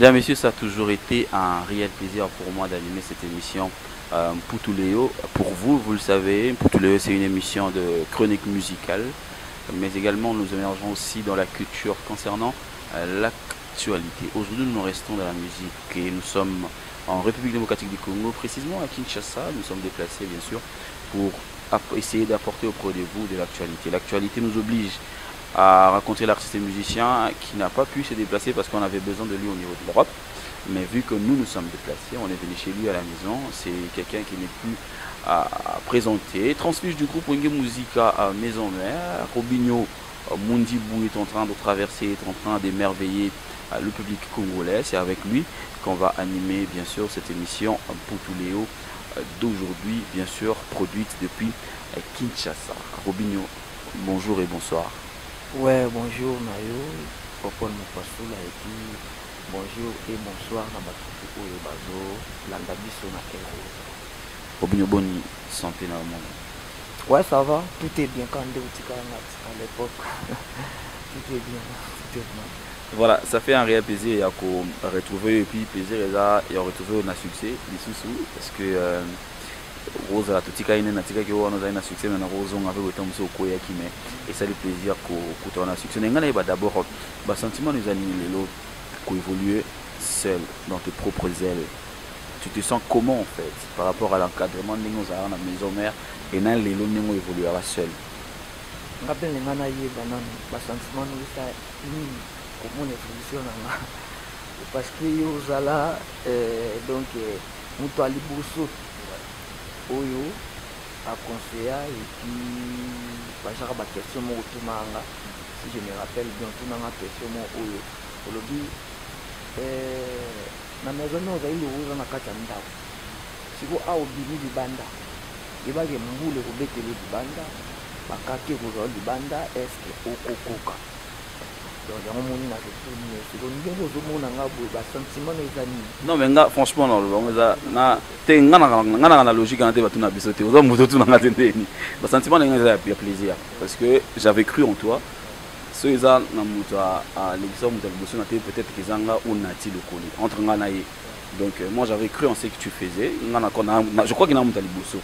Mesdames, Messieurs, ça a toujours été un réel plaisir pour moi d'animer cette émission Mputu Leo. Pour vous, vous le savez, Mputu Leo, c'est une émission de chronique musicale, mais également nous émergeons aussi dans la culture concernant l'actualité. Aujourd'hui, nous restons dans la musique et nous sommes en République démocratique du Congo, précisément à Kinshasa. Nous sommes déplacés, bien sûr, pour essayer d'apporter auprès de vous de l'actualité. L'actualité nous oblige à rencontrer l'artiste et musicien qui n'a pas pu se déplacer parce qu'on avait besoin de lui au niveau de l'Europe. Mais vu que nous nous sommes déplacés, on est venu chez lui à la maison. C'est quelqu'un qui n'est plus à présenter. Transfuge du groupe Wenge Musica à Maison Mère. Robinho Mundibu est en train de traverser, est en train d'émerveiller le public congolais. C'est avec lui qu'on va animer, bien sûr, cette émission Mputu Leo d'aujourd'hui, bien sûr, produite depuis Kinshasa. Robinho, bonjour et bonsoir. Ouais, bonjour Nayo, Popol Mopasula, et puis bonjour et bonsoir na bato oyo bazo landa biso na Ero. Robinho, bonne santé na monde. Ouais, ça va, tout est bien quand à l'époque. Tout est bien, tout est bien. Voilà, ça fait un réel plaisir à retrouver et puis plaisir et à retrouver un succès, les sous parce que Rose totika ine natikaki wana ozali na succès, mais na kozonga mpe botan mosusu okweyaki, mais esali plaisir kokuta na succès. Na ngai nayeba d'abord basentiment eza nini lelo koévoluer seul dans tes propres ailes. Tu te sens comment en fait par rapport à l'encadrement ndenge ozalaka na maison mère et na lelo ndenge oévoluera seul? Nga mpe ndenge nayeba nanu basentiment nokisa nini komona évolution na nga, parce que yo ozala donc moto ya liboso oyo aconseilla. Et puis bazaka baquestion moko otunanga, si je me rappelle bien, otunanga question moko oyo olobi na maison mère ozali loko oza na kati ya ndako, sikoyo awa obimi libanda, yebaki mbula ekobetela libanda, bakaki ekozwa libanda, est-ce okokoka? Donc yango moni na retourne sikoyo ndenge ozomona nga boye, basentiment no eza nini? Non, mais nga franchement naloba yango eza na te, nga naka na logique wana te. Batuna biso te, oza moto otunanga te ndeni basentiment na nga eza ya plaisir, parce que j'avais cru en toi. So eza na moto alekisa moto ya liboso na te, peut-être que eza nga ou nati lokoli entre nga na ye. Donc moi, j'avais cru en ce que tu faisais. Nga na, je crois que na moto ya liboso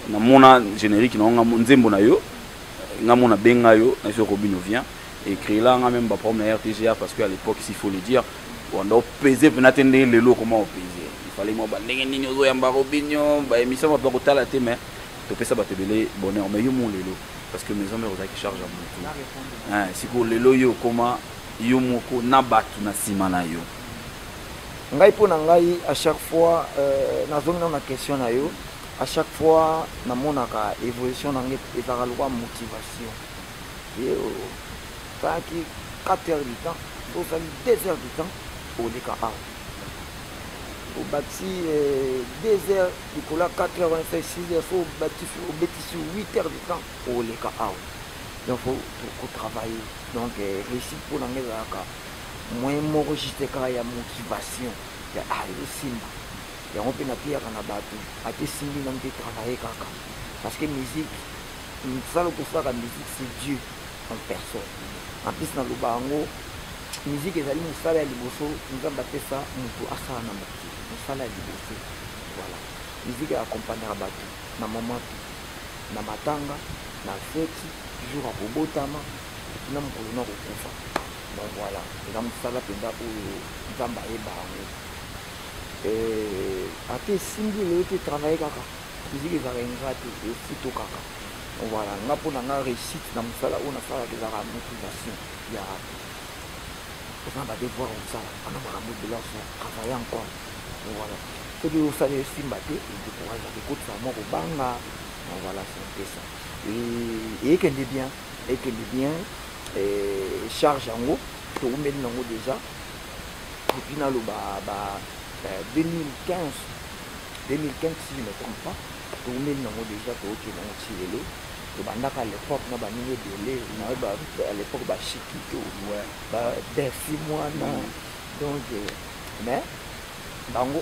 namona générique na nga, nzembo na yo, nga mona benga yo na so Robinho vient et créer là nga même baproblème na RTGA, parce que à l'époque, s'il faut le dire, wanda opese mpena te ndenge lelo comment opese. Il fallait mwa bandenge nini ozoyamba Robinho, baémission bato bakotala te, mais topesa bato ebele bonheur. Mais yo mo lelo, parce que maison mère ozalaki charge ya motu, sikoyo lelo yo okoma yo moko na bato na nsima na yo. Ngai, mpo na ngai, à chaque fois nazongi nano na question na yo, à chaque fois namonaka évolution na ngai ezalaka lokwa motivation. Osalaki 4 heures du temps, osali 2 heures du temps, oleka awa obakisi 2 heures likolo ya 4 heures, wana esali 6 heures. So obakisi, obetisi 8 heures du temps, oleka awa. Donc faut kotravailler. Donc réussite mpo na ngai ezalaka moyen moko juste kaka ya motivation ya ah, ezosimba. Yango mpe napiyaka na bato, ate esimbi nanu te, travailler kaka, parce que musique, mosala tosalaka musique, c'est Dieu en personne. En plus naloba yango, musique ezali mosala ya liboso Nzambe apesa moto asala na mokili, mosala ya liboso. Voilà, musique eaccompagnaka bato na moment tu, na matanga, na feti, jour akobotama, na mokolo na kokufa. Donc voilà, eza mosala mpenza oyo Nzambe ayeba yango. Ate esimbi lelo te, travaille kaka. Musique ezalaka ingrat te, efuto kaka. Voilà, nga mpo na nga, réussite na mosala oyo nasalaka ezalaka motivation ya oza na badevoir osala wana, makambo ebele osala, travailler encore. Voilà, soki osala esimba te, edécourageaka, ekotisa mwa kobanga. Voilà, c'est un peu ça. Ekende bien, ekende bien. Charge yango toumeli nango déjà depuis naloba ba 2015, 2015 si je me trompe pas. Toumeli nango déjà, tookende yango ti lelo. Tobandaka à l'époque na baningi ebele, nayeba à l'époque bashikito, babersi mwana. Donc mais bango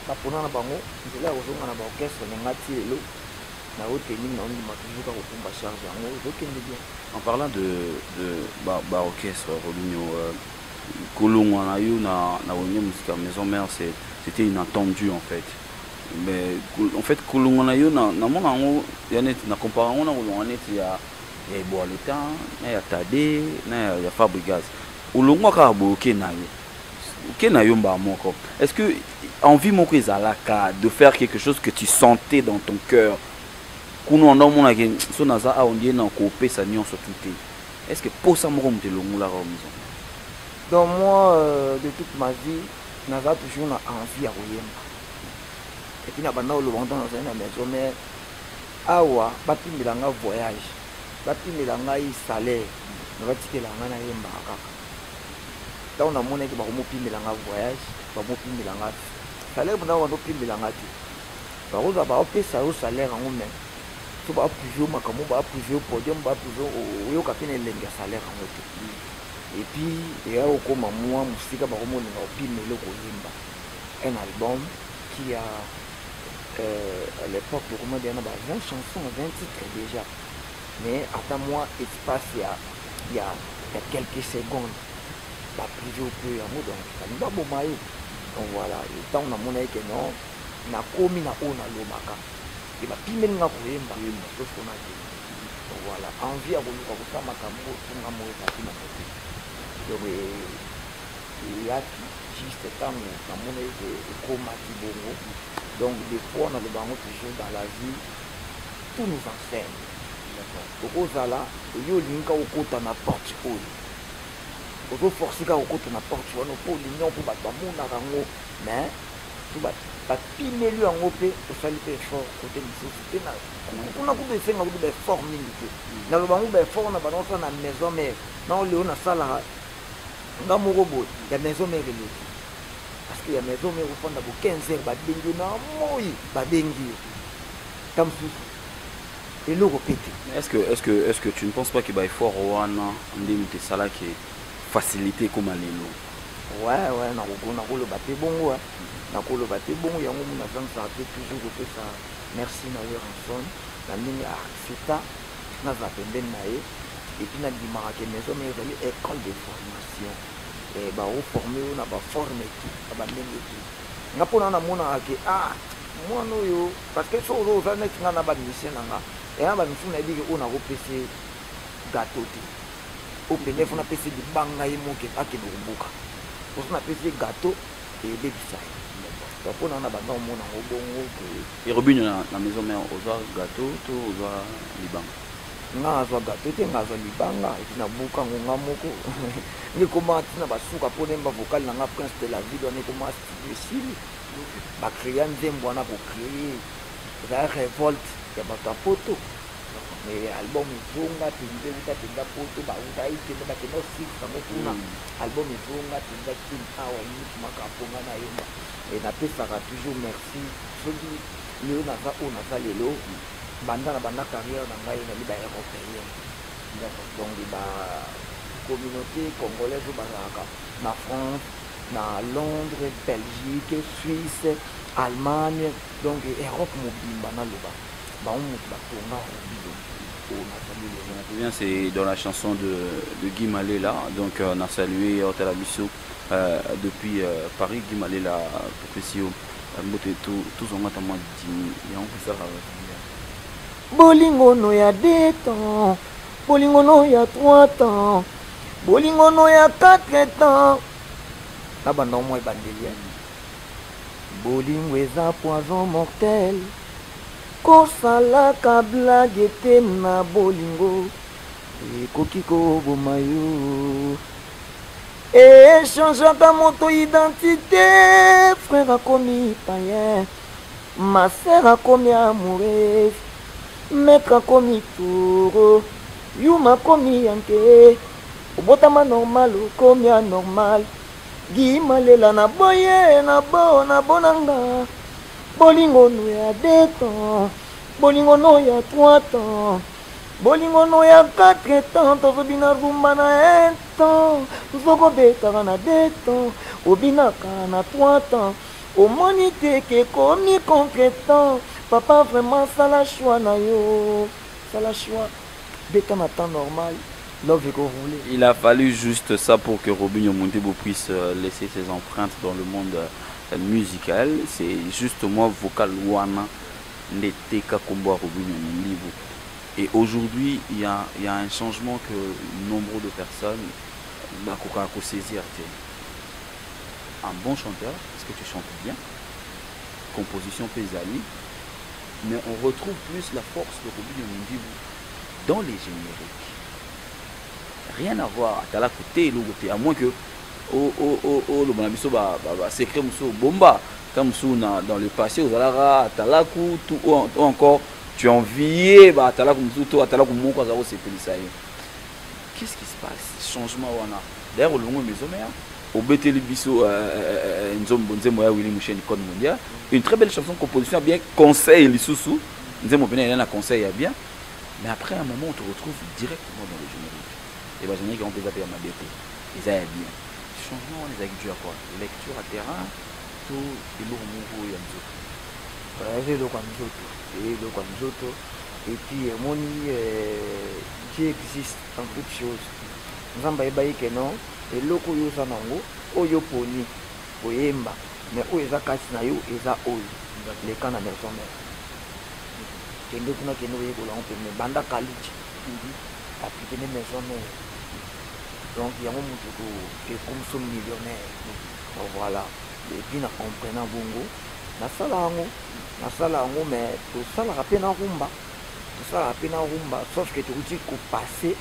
bapona na bango nzela ya kozonga na baorchestre. Me nga ti lelo naoteni, naondima toujours kaka kokumba charge yango, ezokende bien. En parlant de baorchestre, Robinho, Kolongwa na yo na Wenge Musica Maison Mère, c'était inattendu en fait. Mais en fait, kolongwa na yo, namona yango ya neti na compare yango na kolongwa neti ya Eboa Leta na ya Tade na ya Fabregas. Olongwa kaka boye, oke na yo, oke na yo mbala moko. Est-ce que envie moko ezalaka de faire quelque chose que tu sentais dans ton cœur kuna, wanda omonaki so naza awa, ondie na kopesa nyonso tu te? Est-ce que posa moko moto elongolaka o maison? Donc moi, de toute ma vie, naza toujours na envie ya koyemba. Et puis na banda koloba ntango nazali na maison mais awa, bapimela nga voyage, bapimela ngai salaire, me batikela ngai nayembaka kaka. Ntango namonaki bakomopimela nga voyage, bamopimela nga salaire, mpona bandopimela nga te, bakozwa baopesa yo salaire yango, mais so baprive yo makambo, baprive yo podium, baprive oyoka mpe na elengi ya salaire yango te. Et puis eya kokóma mwa mosika, bakomolinga opimela koyemba un album qui a à l'époque tokoma deya na ba 20 chansons, 20 titres déjà, mais ata mwa espace ya quelques secondes, baprive ope yango, donc balingi baboma yo. Donc voilà, ntango namona eke non, nakomi na oyo nalobaka e, bapimeli nga koyemba, sauf kona te. Donc voilà, envie ya koluka kosala makambo otunga moko ezalaki nango te. Donc eyaki juste ntango namona eke ekomaki bongo. Donc des fois naloba yango toujours, dans la vie tout nous enseigne. Okozala oyo olingi kaka okota na porte oyo, ozoforce kaka okota na porte wana mpo olingi yango, mpo bato bamonaka yango, mais so bapimeli yango mpe osali mpe effort kote mosusu te. Kuna kutu esenga kutu baeffort mingi te. Naloba yango, baeffort na bana osala na maison mère na oleo nasalaka nga moko boye, ya maison mère eleki, parce que ya maison mère ofanda bo 15 heures, babengi yo na moi, babengi yo ta mosusu eloko pe te. Est-ce que tu ne penses pas que baeffort wana nde moto esalaki facilité ekóma lelo? Ouais, nakoloba te bongo, nakoloba te bongo. Yango mu nazangisaka te toujours kopesa merci na Werrason na ndenge aaccepta nazala pembeni na ye. Et puis nandimaka ke maison mère ezali école de formation, baoforme oyo na baforme tu na bandenge tu. Nga mpona namonaka ke ah, mwana oyo, parce que so oza neti nga na bamusicien na nga, eya bamisusu nayebi ke oyo nakopesa gâteau te, oyo pene fo napesa libanga, ye moke akende kobuka. Oso napesi ye gâteau, eyebebisa ye. Donc mpona na banda omona yango bongo ke Robinho, na maison mère ozwa gâteau to ozwa libanga? Nga azwa gâteau te, nga azwa libanga. Et puis nabuka yango nga moko. Ngekoma ntina basuka mpo nayemba vocal na nga Prince de la Ville wana, ekoma studio esili, bacréa nzembo wana, kocréer ezala révolte ya bato ya poto. Mais album ezonga mpenza, euta mpenza poto, bauta ikende, bakenda osilisa yango kuna. Album ezonga mpenza kini awa nyutumaka mpo nga nayemba. E napesaka toujours merci. Soki lelo naza oyo naza lelo, banda na banda carrière na ngai, nali baeuropéen, donc ba communauté congolaise oyo bazalaka na France, na Londres, Belgique, Suisse, Allemagne, donc Europe mobimba, naloba bango moto batonga Robinho oyo nazali lelo. Bien, c'est dans la chanson de Guy Malela. Donc, on a salué Hôtel Abisso depuis Paris. Guy Malela, Professio, Mbote, tous on a dimi. Et on fait ça. Bolingono ya 2 temps, bolingono ya 3 temps, bolingono ya 4 temps, na banda mwa ebandeli ya bolingo eza poison mortel. Kosalaka blague te na bolingo, ekoki koboma yo, echangeaka moto identité. Frère akomi payen, ma sœur akomi amoureuse, maître akomi toro, yuma akomi yanke, obotama normal okomi anormal. Gimalela na boye na bo na bonanga. Bolingo no ya 2 temps, bolingo no ya 3 temps, bolingo no ya 4 temps, tozobina rumba na 1 temps, nzokobetaka na 2 temps, obinaka na 3 temps, omoni te ke ekomi contretemps. Papa, vraiment sala choix na yo, sala choix, beta na temps normal. Love ekoroule. Il a fallu juste ça pour que Robinho Mundibu puisse laisser ses empreintes dans le monde musical. C'est juste moi vocal wana nde teka kombo ya Robinho Mundibu. Et aujourd'hui, il y a un changement que nombre de personnes bakoka saisir. Un bon chanteur, parce que tu chantes bien, composition pe ezali, mais on retrouve plus la force de Robinho Mundibu dans les génériques. Rien à voir, atala côté eloko te, à moins que oloba na biso basecret mosusu bomba ta mosusu dans le passé ozalaka atalaku ou encore tu enviais baatalaku mosusu to atalaku moko aza kosepelisa ye. Qu'est-ce qui se passe, changement wana? D'ailleurs, olongo Maison Mère, obeteli biso nzombo, nzembo ya Willy Musheni, Code mondial, une très belle chanson, composition bien, conseil lisusu, nzembo pene eza na conseil ya bien. Mais après un moment, on te retrouve directement dans le générique, et bagénérique yango mpe eza mpe ya mabe te, eza ya bien. Changement wana ezalaki dû à quoi? Lecture à terrain to eloko moko ya nzoto? Eza eloko ya nzoto, eloko ya nzoto. Et puis emoni, Dieu existe en toute chose. Nzambe ayebaki ke non, eloko oyo oza nango, oyo oponi koyemba, mais oyo eza kati na yo eza oyo. Leka na Maison Mère, kende kuna, kende koyekola yango mpe banda kaliti appliqué nde Maison Mère. Donc yango motu ekomiso millionnaire. Voilà. Et puis na comprenant bongo, nasala yango, nasala yango. Mais tosalaka mpe na rumba, tosalaka mpe na rumba, sauf que tokuti kopasser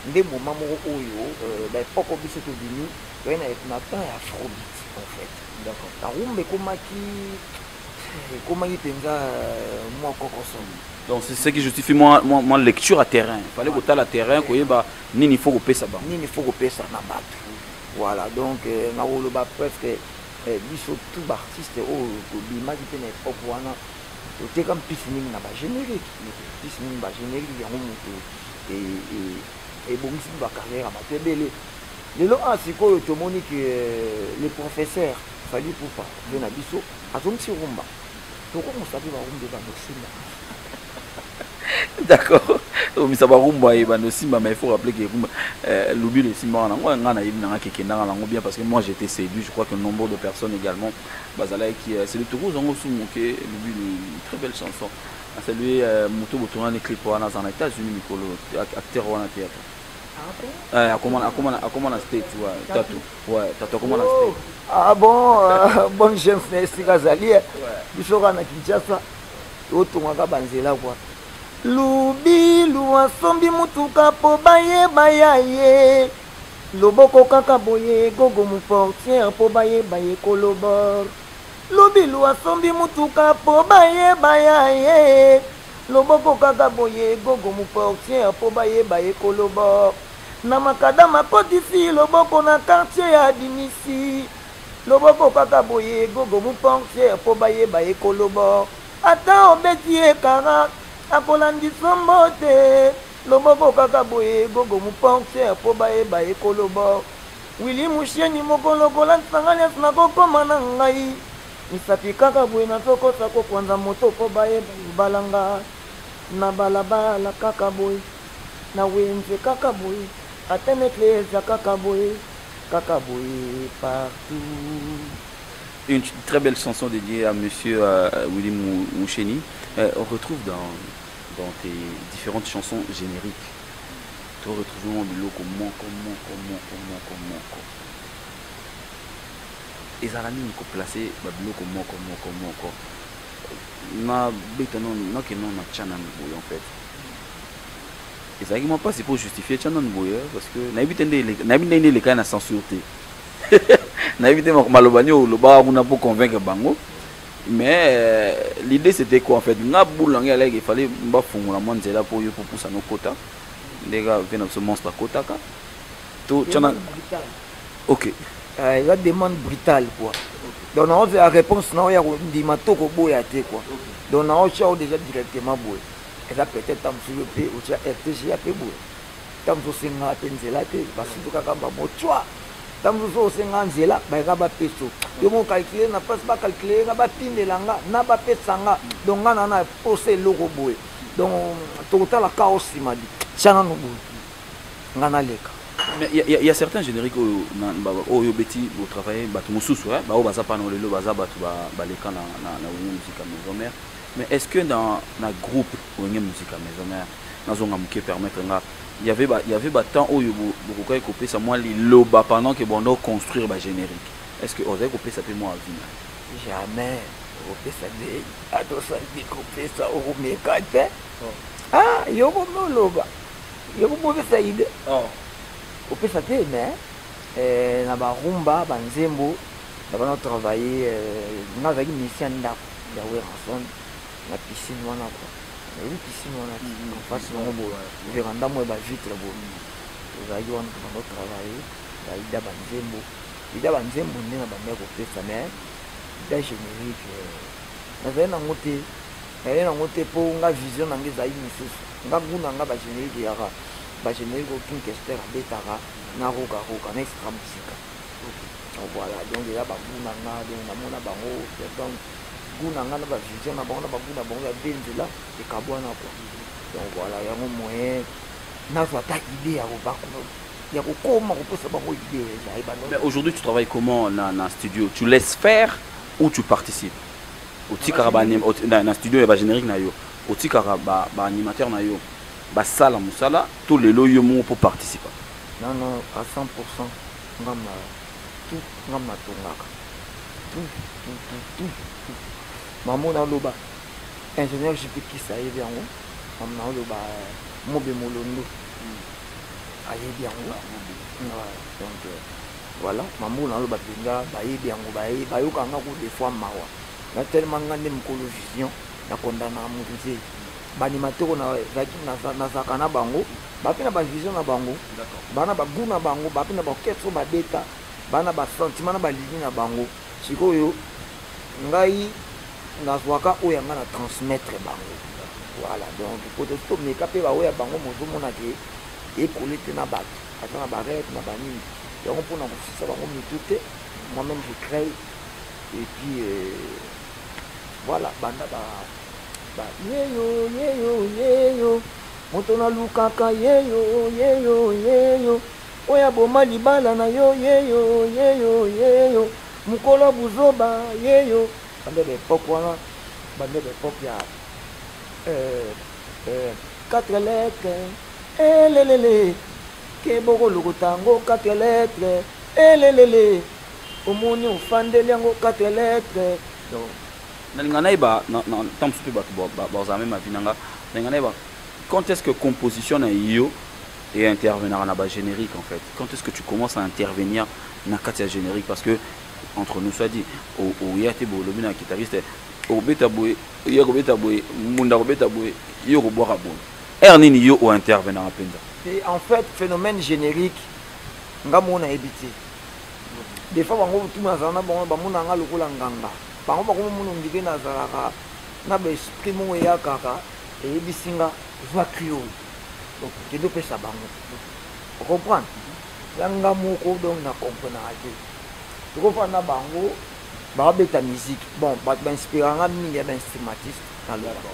nde moment moko oyo baépoque biso tobimi, toye na temps ya afrobeat en fait. Na rumba ekomaki mpenza mwa kokoso. Donc c'est ce qui justifie moi lecture à terrain. Il fallait kotala terrain, koyeba nini faut kopesa bango. Nini faut kopesa na bato. Voilà. Donc nakoloba presque biso tout baartiste oyo tobimaki mpe na époque wana, toteka mpisi mingi na bagénérique, mpisi mingi bagénérique. Yango moto ebongisi mpe bacarrière ya bato ebele. Lelo a sikoyo tomoni ke le professeur Fally Ipupa mpe na biso azongisi rumba, tokomosa mpe barumba ebanda osimba. D'accord, omisa barumba ebanda osimba, mais il faut rappeler que rumba lobilo esimbaka nango. Nga nayebi nanga kekendaka nango bien, parce que moi j'étais séduit, je crois que nombre de personnes également bazalaki. C'est le toko zango su moke lobilo, une très belle chanson. A saluer moto botongani clip wana, aza na États-Unis mikolo, acteur wana théâtre. Akoma na State, ouais, Tatu, ouais, Tatu akoma na State. Ah bon, bonne chance na esika azali. Biso kaka na Kinshasa otongaka banzela kwa Lubilu asombi mutuka mpo bayeba ya ye, loboko kaka boye gogo mu portière mpo bayeba ye kolobor. Lubilu asombi mutuka mpo bayeba ya ye, loboko kaka boye gogo mu portière mpo bayeba ye kolobor. Na makadama akotisi loboko na quartier ya dimisi, loboko kaka boye gogo mu portière mpo bayeba ye kolobor. Ata obeti ye kara, akolandisa mbote, loboko kaka boye gogo mu portière mpo bayeba ye kolobor. Willy Musheni moko lokola nsanga nyonso nakokoma na ngai misapi kaka boye, nazokosa kokwanza moto mpo bayeba balanga na balabala kaka boye, na wenze kaka boye, ata na eklezia kaka boye, kaka boye partout. Une très belle chanson dédiée à monsieur Willy Moucheni. On retrouve dans tes différentes chansons génériques. Tu retrouves biloko moko moko moko moko moko. Ezala nini koplace babiloko moko moko moko na beta nakende na tya nanu boye? En fait, ezalaki mwa mpasi mpo justifier tya nanu boye, parce que nayebi te nde nayebi ndenge elekaki na censure te, nayebi te maloba nini olobaka kuna mpo convaincre bango. Mais l'idée, c'était quoi en fait? Nga bula ngai alaki, il fallait bafungola mwa nzela mpo yo mpo pusa nokota ndenge ve na biso monstre akotaka to tiana. Ok. Eza demande brutale quoi. Donc naozela réponse na oyo ya kondima to koboya te quoi. Donc naotya o déjà directement boye, eza peut-être ta mosusu yo mpe otya RTGA mpe boye, ta mosusu osengaka mpe nzela te, basusu kaka bamotwa, ta mosusu osenga nzela, bayaka bapeso yo mo calcule na place, bacalcule nga, batindela nga na bapesa nga. Donc nga na posa eloko boye, donc tokotala ka osima di tya nano boye. Nga naleka. Mais il y a certains génériques oyo oyo beti bo travailler bato mosusu, hein, ba oyo baza pa na lelo, baza bato baleka na Wenge Musica Maison Mère. Mais est-ce que dans na groupe Wenge Musica Maison Mère, nazonga moke, permettre nga, il y avait ba temps oyo bokokaki kopesa mwa liloba pendant que bondo construire ba générique? Est-ce que ozali kopesa mpe mwa avis na? Jamais okopesa nde, atosali kopesa, okomeka te. Ah, yo komoloba, yo komopesa idée. Opesa te, mais na barumba, banzembo na bana travailler, nga azalaki musicien ndako ya Werrason na piscine wana quoi. Nayebi piscine wana ti en face nango boye, véranda moko ya bavitre boye, tozalaki wana, tobanda travailler baida banzembo, ida banzembo nde na bandaki kopesa. Mais ida générique, nazali nango te, nazali nango te, mpo nga vision na nga ezali mosusu. Nga goût na nga, bagénérique eyaka, bagénérique oyo King Kester abetaka na Roga Roga na Extra Musica. Donc voilà, donc eza bagoût na nga, donc namona bango, donc goût na nga na bavision na bango na bagoût na bango ya de nzela ekabwana quoi. Donc voilà, yango moyen nazwa ata idée ya kokoma kopesa bango idée ezali. Mais aujourd'hui, tu travailles comment na studio? Tu laisses faire ou tu participes? Otikaka na studio ya bagénérique na yo, otikaka baanimateur na yo basala mosala, to lelo yo moko mpo participer? Non, non, à 100, ngam na tout, ngam natongaka tout, tout, tout, tout, tout. Mamo naloba, ingénieur JP Kis ayebi yango. Mamo naloba, Mobe Molondo ayebi yango. Donc voilà, mamo naloba mpenza, bayebi yango, bayokanga ko des fois mawa na tellement nga nde mokolo vision, nakondanaka motu te. Baanimateur oyo nazalaka na bango, bape na bavision na bango, bana bagoût na bango, bape na baorchestre oyo babeta, bana basentiment na balingi na bango. Sikoyo ngai nazwaka oyo yanga na transmettre bango, voilà. Donc po tomeka mpe baoyo ya bango, mozomona ke ekole te na bato aza na barêve na banini yango, mpona kofisa bango mitu te. Moi-même je crée et puis voilà, banda ba yeyo yeyo yeyo, moto nalukaka yeyo yeyo yeyo, oyo aboma libala na yo yeyo yeyo yeyo, mokolo buzoba yeyo. Banda baépoque wana, banda baépoque ya quatre lettres elelele, ke bokolokota yango quatre lettres elelele, omoni ofandeli yango quatre lettres, donc. Nalinga nayeba, ntango mosusu mpe bato bazala même avis na nga, nalinga nayeba quand est-ce que composition na yo et intervenir na bagénérique en fait. Quand est-ce que tu commences à intervenir na kati ya générique? Parce que entre nous soit dit, oya te boye, olobi na guitariste obeta boye, ye kobeta boye, mbunda kobeta boye, yo kobwaka boye, heure nini yo ointervenaka mpenza? En fait, phénomène générique, nga moko nayebi te. Des fois bango tuma nazala na bango, bamona nga lokola nganga. Bango bakomomona ondike nazalaka na baesprit moko eya kaka eyebisi nga zwa cri oyo, donc kende opesa bango, ocomprendre ya nga moko. Donc na comprenaka te. Tokofanda na bango, babeta musique. Bon, bato bainspiranga mingi ya bainstrumentiste. Naloba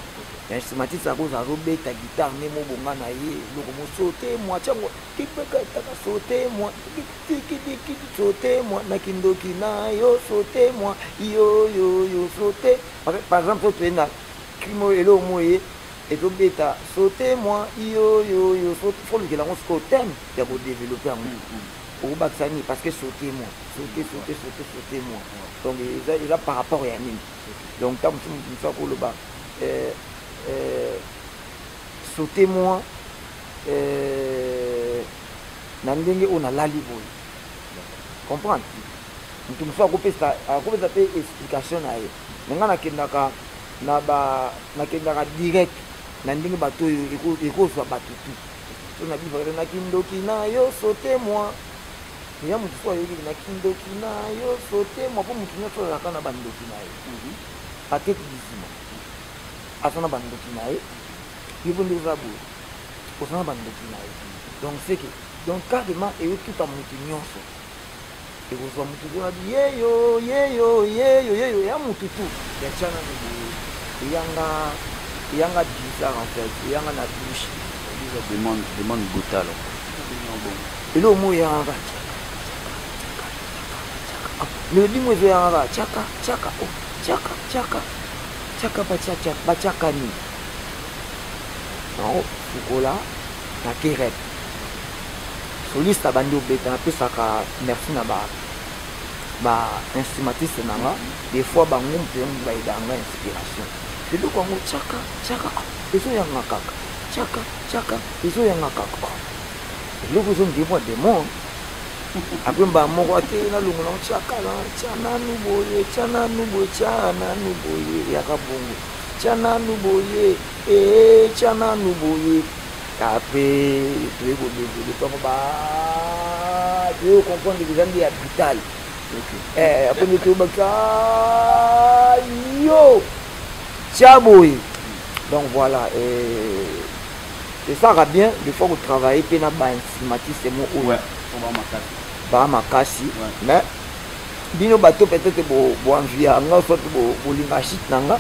instrumentiste akozala azobeta guitare nde mobonga na ye eloko mosote mwa tiango kipekataka sote mwa tikidikidi sote mwa na kindoki na yo sote mwa yo yo yo sote. Par exemple, so toye na crime oyo, eloko mo ye ezobeta sote mwa yo yo yo, faut lukela yango sikoyo thème ya kodévelopper yango, okobakisa nini, parce que sauter moi, sauter, sauter, sauter, sauter moi, donc eza par rapport ya nini. Donc ntango mosusu motu mosusu akoloba sauter moi na ndenge oyo nalali boye, comprendre. Motu mosusu akopesa mpe explication na ye. Me ngai nakendaka na ba nakendaka direct na ndenge bato oyo ekozwa bato tu. So na bivaka na kindoki na yo saute moi, ya motu so ayoki na kindoki na yo saute moi, mpo motu nyonso azalaka na bandoki na ye. Patrik Bizima aza na bandoki na ye, yo mpo nde oza boye, oza na bandoki na ye. Donc c'est que, donc carrément eyotuta motu nyonso, ekozwa motu to nabi yeyo yeyo yeyo yeyo ya motu tu ya tia nano boye, eyanga bizarre en fait, eyanga na douche. Demande, demande brutal. Eloko moko eyaka kaka mélodie moko ezoyaka kaka tiaka tiaka o tiaka tiaka tiaka batiaka batiaka nini nango fukola na kerep soliste abandi obeta. Napesaka merci na ba instrumentiste na nga. Des fois bango mpe bayedaka nga inspiration. Eloko yango tiaka tiaka ezoyanga kaka tiaka tiaka, ezoyanga kaka eloko ezongi mwa démon. Après mbala moko ate nalongola ngo tiaka tia nanu boye, tia nanu boye, tia nanu boye, eyaka bongo, tia nanu boye, ee tia nanu boye. Après toye kodévelopper yango, ba toye comprendre eza nde ya brutal. Après nde toyobakisa yo tia boye. Donc voilà, esalaka bien des fois kotravailler mpe na bainstrumentiste mo oyo baa makasi. Mais bino bato peut-être boenvie nga, soit bolinga shit na nga,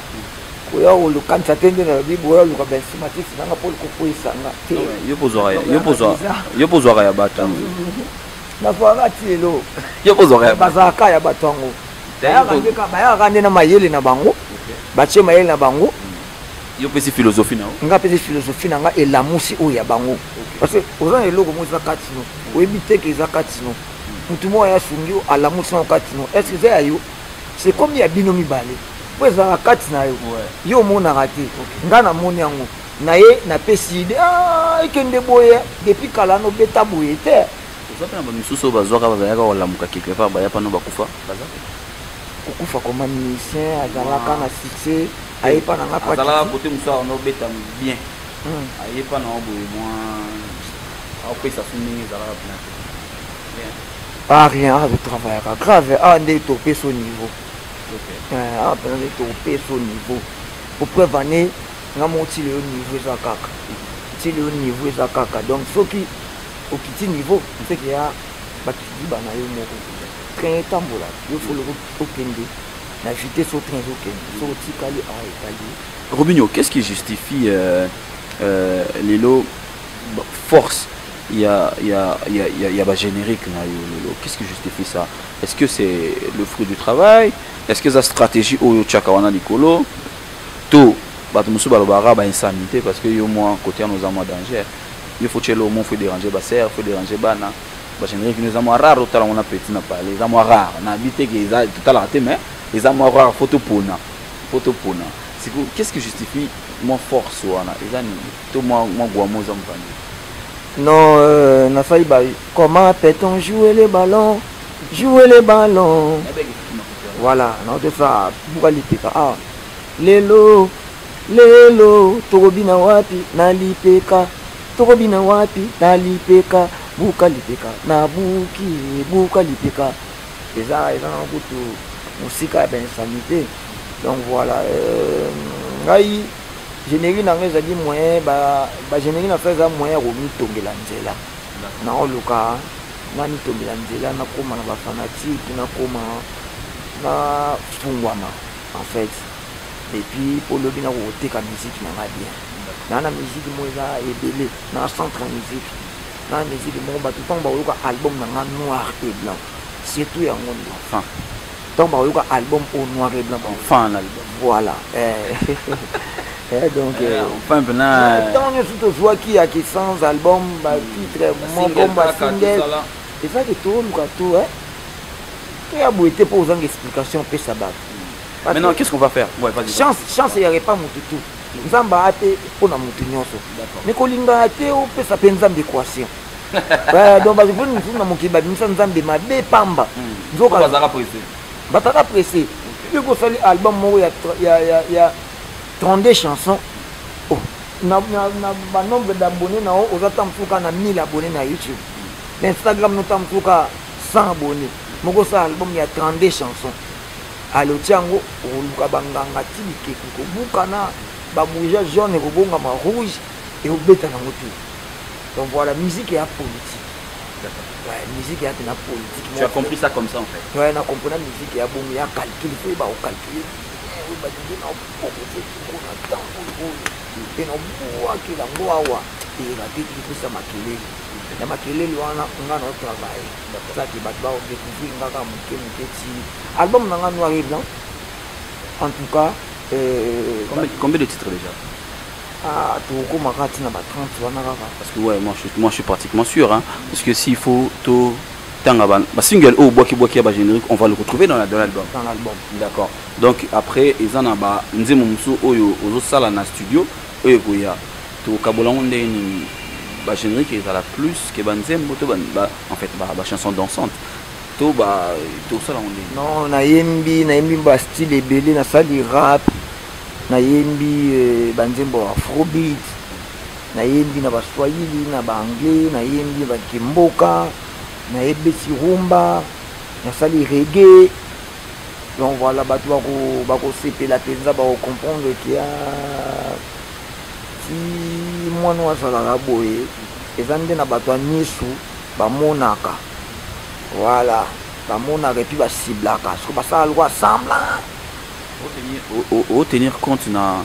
koya kolukanisa te nde nalobi boya luka bainstrumentiste na nga mpo kokweyisa nga te. Yo mpo ozwaka ya bato. Nazwaka ti lelo. Yo mpo ozwaka ya Bazalaka ya bato yango, bayakaka nde na mayele na bango, batie mayele na bango. Yo mpesi philosophie na yo. Nga mpesi philosophie na nga, elamusi oyo ya bango, parce que oza na eloko moko eza kati no, oyebi te ke eza kati no. Motu moko aya asungi yo, alamusi nango kati no. Est ce que eza ya yo? C'est comme ya bino mibale, po ezalaka kati na yo, yo omonaka te. Nga namoni yango na ye, napesi idée ekende boye. Depuis kala nobeta boye te. Oza mpe na bamisusu oyo bazwaka, bazalaka kolamuka quelque part, baya mpano bakufa, baza? Kokufa koma musicien azalaka na succès, ayepa na nga. Azalaka kote mosusu awa nobeta bien, ayepa na boye mwa aopesa so ndenge ezalaka mpena te. Ah, rien, awa totravaillaka grave. Awa nde topesa au niveau, awa mpena nde topesa au niveau. Po preuve ane nga moko, ti lelo niveau eza kaka, ti lelo niveau eza kaka. Donc soki okiti niveau, seke ya bakidiba na yo moko. Train etambola, yo foloko okende na vitesse o train ezokende. Soki otikali awa, etali. Robinho, qu'est-ce qui justifie lelo force il y a ba générique na yo lelo? Qu'est-ce qui justifie ça? Est-ce que c'est le fruit du travail? Est-ce que eza stratégie oyo otiaka wana likolo? To bato mosusu balobaka bainsanité, parce que yo mwa côté wana oza mwa danger. Yo faut tielo mo, faut déranger basere, faut déranger bana. Bagénérique no eza mwa rare otala ngo na petit na parler, eza mwa rare. Nayebi te ke eza totalaka te, mais eza mwa rare. Faut topona, faut topona. Siko qu'est-ce qui justifie mwa force wana? Eza nini to mwa gwamo eza mopandi? Non, nasali ba comment peut-on jouer les ballons, jouer les ballons. Voilà, naotesa buka lipeka. Ah, lelo lelo tokobina wapi na lipeka, tokobina wapi na lipeka, buka lipeka na buki buka lipeka. Eza na kutu mosika ya bainsanité. Donc voilà, ngai générique na ngai ezali moyen, bagénérique na fa eza moyen ya komitongela nzela. Naoluka namitongela nzela, nakóma na bafanatike, nakóma nafungwama en fait. Et puis mpo lobi nakokoteka musique na ngai bien. Naa na musique moko eza ebele na centre ya musique, na musique moko bato ntango bakoyoka album na nga noir et blanc, surtout yango nde Enfin. Ntango bakoyoka album au noir et blanc. Enfin un album. Voilà, donc enfin mpena. Ntango nyonso tozwaki yaki sans album, batitre moko, basingle, ezaki toluka to toya boye te mpo ozanga explication opesa bato. Maintenant, qu'est-ce qu'on va faire? Ouais, vas-y. Chance, chance eyaka epa motu tu. Nzambe aya te mpo na motu nyonso, me kolingaka te opesa mpe Nzambe équation. Donc bato mpo mosusu na mokili babimisa Nzambe mabe pamba. Nzoka bazalaka pressé. Yo kosali album moko ya 32 chansons, oh, na banombre d'abonné na yo, oza ta mosusu kaka na 1000 abonné na YouTube, na Instagram no ta mosusu kaka 100 abonné. Moko osala album ya 32 chansons, ale otia yango, okoluka banganga ti bikeko kobukana, babouja jaune ekobongama rouge, ekobeta nango te. Donc voilà, musique ya politique. Ouais, musique ya na politique. Tu as compris ça comme ça en fait? Ouais, na comprendre musique ya bongo, ya calcul. Faut yeba ocalcule, oyeba ndenge na oproposer na ntango oyo mpe na obwakela yango awa. mpera te, topesa makelele. Na makelele wana nga na otravaille saki, bato bakodécouvrir nga kaka moke moke ti album na nga noir et blanc, en tout cas. Combien de titres déjà? Ah, tokokomaka ntina ba 30 wana kaka. Parce que ouais, moi je suis pratiquement sûr, hein, parce que s'il faut to tanga ba single oyo bwaki bwaki ya ba générique, on va le retrouver dans l'album. Dans l'album. D'accord. Donc après, eza na ba nzembo mosusu oyo ozosala na studio oyo ekoya. Tokabola yango ndenge nini? Ba générique ezala plus ke banzembo to en fait ba chanson dansante to ba tosala yango ndenge? Non, nayembi bastyle ebele. Nasali rap, nayembi banzembo ya afrobeat, nayembi na baswahili, na baanglais, nayembi bakemboka, nayebeti rumba, nasali reggae. Donc voilà, bato bakosepela mpenza, bakocomprendre ke ti mwana oyo azalaka boye, eza nde na bato ya misu bamonaka. Voilà, bamonaka et puis baciblaka soki basala lokwa semblant. Otenir compte na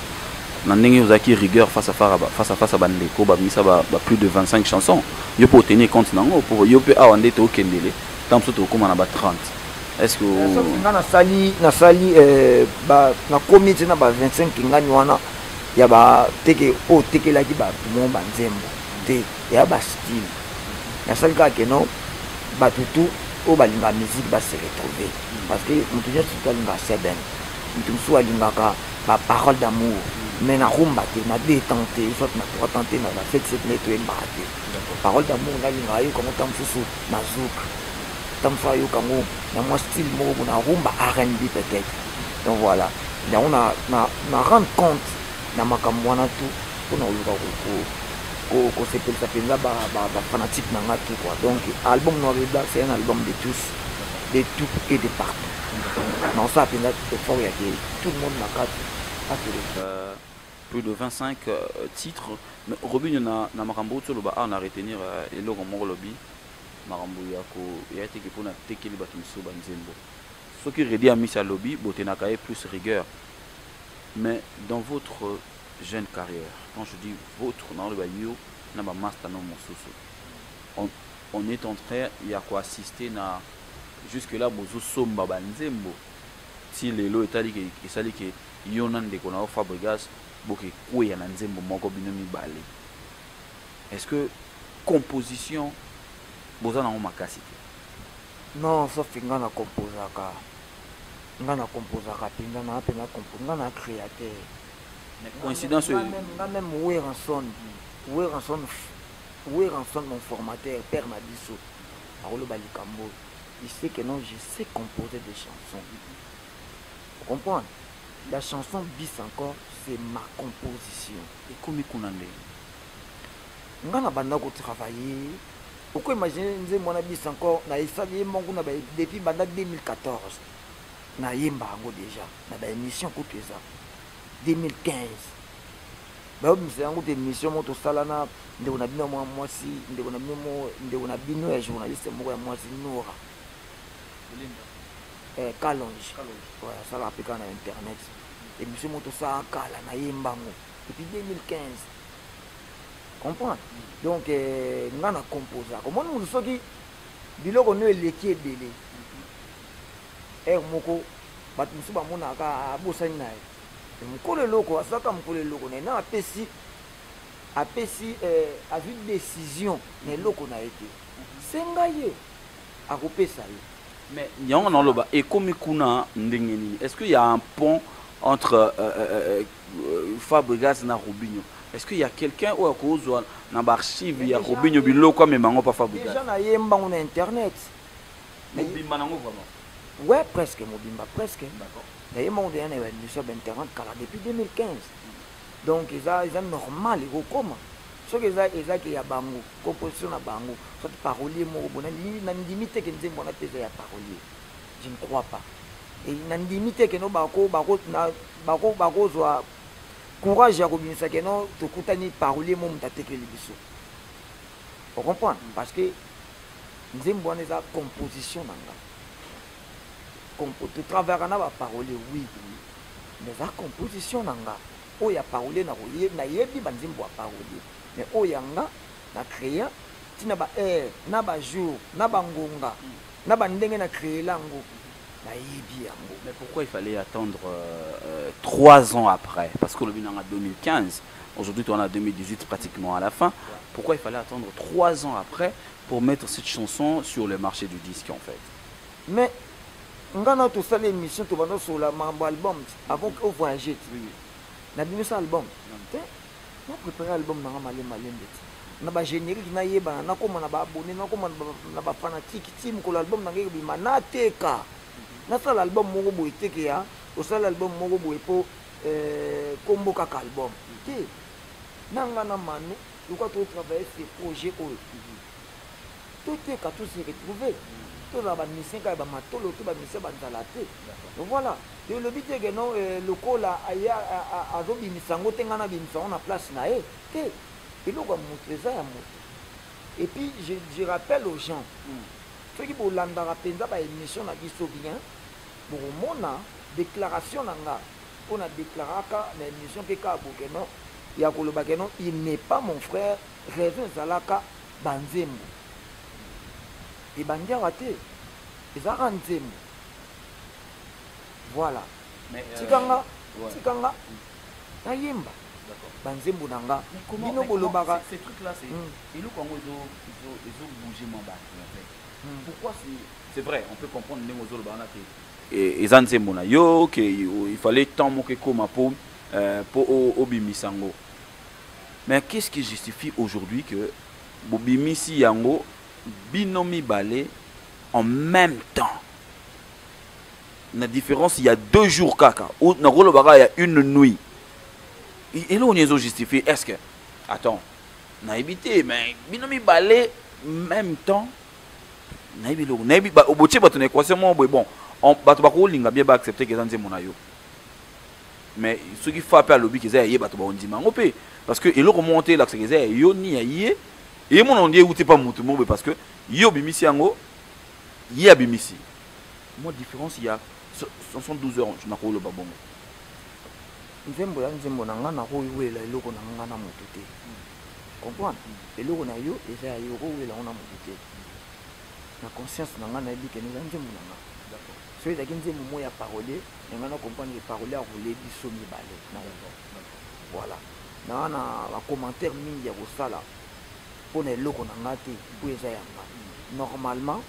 ndenge ozalaki rigueur face à face ya bandeko babimisa ba plus de 25 chansons. Yo mpo otenir compte nango, po yo mpe awa nde tookendele, ntango mosusu tokóma na ba 30, est ce que? Nga nasali nakomi ti na ba 25 ngani wana ya bateke oyo otekelaki bato mo banzembo te, ya bastyle. Nasali kaka keno bato tu oyo balingaka musique base retrouver, parce que moto nyonso tu alingaka seben, moto mosusu alingaka baparole d'amour, mais na rumba te, na deux temps te, soit na trois temps te, na ba sept sept nde toyembaka te. Parole d'amour, nalingaka ayoka yango ntango mosusu na zouk, ntango mosusu ayoka yango na mwa style moko bo na rumba, R&B peut-être. Donc voilà, yango na rendre compte na makambo wana tu mpona koluka kosepelisa mpenza bafanatique na nga tout quoi. Donc album noir et blanc, c'est un album de tous, de tout et de partout. Naosala mpenza effort ya ke tout le monde na kati asele. Plus de 25 titres. Mais Robinho, na makambo oyo toloba awa, na retenir eloko moko. Lobi makambo ya ko ya teke mpona tekeli bato mosusu banzembo. Soki Redi Amisi alobi botenaka ye plus rigueur, mais dans votre jeune carrière, quand je dis votre, naoloba yo na bamaster no mosusu, on est en train ya koassister na jusque là bozosomba banzembo ti lelo. Etali ke esali ke yo na ndeko na yo Fabrigas boke kweya na nzembo moko bino mibale. Est ce que composition boza nango makasi te? Non, sauf nga na composaka, nga na composaka mpenza, na mpenza nga na créateur. Coïncidence oyo? Nga même Werrason, mon formateur, père na biso, akoloba likambo, il sait que non, je sais composer des chansons. Vous comprendre, la chanson Bis encore, c'est ma composition. Ekomi kuna ndenge? Nga na banda kotravailler, oko imagine nzembo wana Bis encore, na esali ye moko na depuis banda 2014, nayemba yango déjà na baémission. Kutu eza 2015 bayobimisa yango te. Émission moko tosala na ndeko na bino mwa mwasi, ndeko na bino mo, ndeko na bino ya journaliste moko ya mwasi, Nora Kalonge. Ouais, asalaka mpe kaka na internet. Émission moko tosala kala, nayemba yango depuis 2015, comprendre. Donc nga na composaka. Omoni motu, soki biloko no eleki ebele, ere moko bato mosusu bamonaka abosani na ye. Mokolo eloko asalaka, mokolo eloko na ye na apesi, azwi décision na eloko na ye te, senga ye, akopesa ye. Mais yango naloba, ekomi kuna ndenge nini? Est ce qu'il y a un pont entre Fabregas na Robinho? Est ce qu'il y a quelqu'un oyo akozwa na baarchive ya Robinho biloko, amema yango pa Fabregas? Déjà nayemba ngo na internet. Mobimba nango vraiment? Ouais, presque mobimba, presque. Nayemba ngo deja na baémission ya bainternet kala, depuis 2015. Donc eza normal ekokoma. Soki ezaki ya bango, composition na bango, soit parolier moko bo, nandimi te ke nzembo wana mpe eza ya parolier, je ne crois pas. E nandimi te ke no bakozwa courage ya kobimisa ke no tokutani parolier mo moto atekeli biso. Ocomprendre, parce que nzembo wana eza composition na nga. Totravaillaka na baparolier, oui, mais eza composition na nga. Oyo ya parolier, nayebi banzembo ya parolier. Mais oyo ya nga na créa ntina ba heure na ba jour na bangonga na bandenge na créela yango, nayebi yango. Mais pourquoi il fallait attendre 3 ans après? Parce que le en 2015, aujourd'hui on est en 2018, pratiquement à la fin. Pourquoi il fallait attendre 3 ans après pour mettre cette chanson sur le marché du disque, en fait? Mais nga na tosala émission, tobanda osola makambo album avant ovoyage ti nabimisa album te. Na préparé album nanga malembe malembe ti na bagénérique, nayebana, nakóma na baabonné, nakóma na bafanatique, ti mokolo album nanga ekobima, nateka. Nasala album moko boye teke ya osala album moko boye mpo kombo kaka album te. Na nga na Manu lokwa totravaille ce projet oyo, toteka, tose retrouve, tozala bamusicien kaka bamatolo to bamusicien banzala te. Donc voilà, elobi te ke non, lokola aya azobimisa yango te, ngai nabimisa yango na place na ye te. Eloko ya moto eza ya moto. Et puis je rappelle aux gens, soki bolandaka mpenza baémission na biso bien, bokomona déclaration na nga mpo na déclaraka na émission mpe kaka boke non ya koloba ke non, il n'est pas mon frère. Raison ezalaka banzembo ebandi awa te, ezalaka nzembo, voilà. Tikanga, tikanga nayemba banzembo na nga. Bino bolobaka. Ces trucs là, c'est eloko yango ezobouge mwa bato, en fait. Pourquoi? C'est vrai, on peut comprendre ndenge ozoloba wana te, eza nzembo na yo ke il fallait temps moko ekóma po obimisa yango. Mais qu'est-ce qui justifie aujourd'hui que bobimisi yango bino mibale en même temps, na différence il y a 2 jours kaka, nakolobaka il y a une nuit? Eloko nini ezojustifie? Est ce que, attends, nayebi te, mais bino mibale même temps, nayebi eloko, nayebi botie bato na équation moko boye. Bon, bato bakolinga bien baaccepte ke eza nzembo na yo, mais soki fa mpe alobi ke eza ya ye, bato bakondima yango mpe, parce que eloko moko te elakisaka eza ya yo ni ya ye. Eyemona ondi euti pa motu moko boye, parce que ye obimisi yango, ye abimisi mwa différence ya 72 heures, nakoloba bongo. Nzembo ya nzembo na nga, nakoyela eloko na nga na motu te. Comprendre, eloko na yo eza ya yo, okowela yango na motu te. Na conscience na nga, nayebi kene eza nzembo na nga. So ezalaki nzembo moko ya parolier na nga, na comprendre ke parolier arole biso mibale na yango. Voilà, naa na bacommentaire mingi ya kosala mpona eloko na nga te, mpo eza ya nga. Normalement,